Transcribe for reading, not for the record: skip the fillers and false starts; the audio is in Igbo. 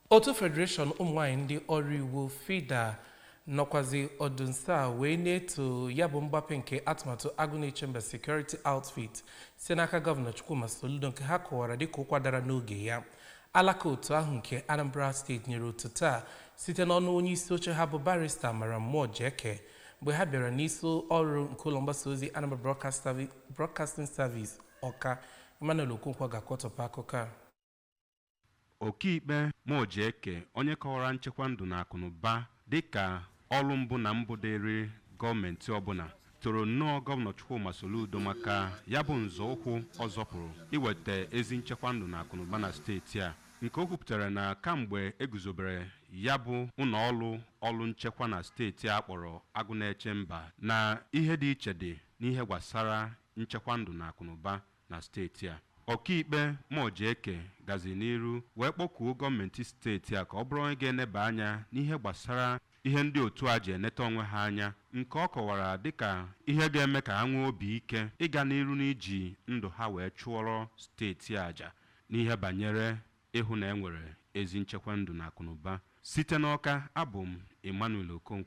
Otu Federation ụmụnwaanyị ndị ọrụ iwu FIDA nọkwazi ọdụ nso a wee na-eto ya bụ mgbape nke atụmatụ Agụnaechemba Security Outfit site n'aka Gọvanọ Chukwuma Soludo, nke ha kọwara dịka ụkwa dara n'oge ya. Alaka otu ahụ nke Anambra Steeti nyere otu taa site n'ọnụ onye isi oche ha bụ Barrister Amara Mmụọ Jeke, mgbe ha bịara n'isi ọrụ nke ụlọ mgbasa ozi Anambra Broadcasting Service, Ọka. Emmanuel Okonkwo ga-akọtọpụ akụkọ a. Ọkaikpe Muojeke, onye kọwara nchekwa ndụ na akụnụba dịka ọrụ mbụ na mbụ dịrị gọọmenti ọbụla, toro nnọọ Gọvanọ Chukwuma Soludo maka ya bụ nzọụkwụ ọ zọpụrụ iweta ezi nchekwa ndụ na akụnụba na steeti a, nke o kwupụtara na kamgbe eguzobere ya bụ ụlọ ọrụ ọrụ nchekwa na steeti a kpọrọ Agụnaechemba, na ihe dị iche dị n'ihe gbasara nchekwa ndụ na akụnụba na steeti a. Ọkaikpe Muojeke gazi n'iru wee kpọkuo gọọmenti steeti a ka ọ bụrụ onye ga-eneba anya n'ihe gbasara ihe ndị otu a ji eneta onwe ha anya, nke ọ kọwara dịka ihe ga-eme ka ha nwee obi ike ịga n'iru n'iji ndụ ha wee chụọrọ steeti aja n'ihe banyere ịhụ na e nwere ezi nchekwa ndụ na akụnụba. Site n'Ọka, abụ m Emmanuel Okonkwo.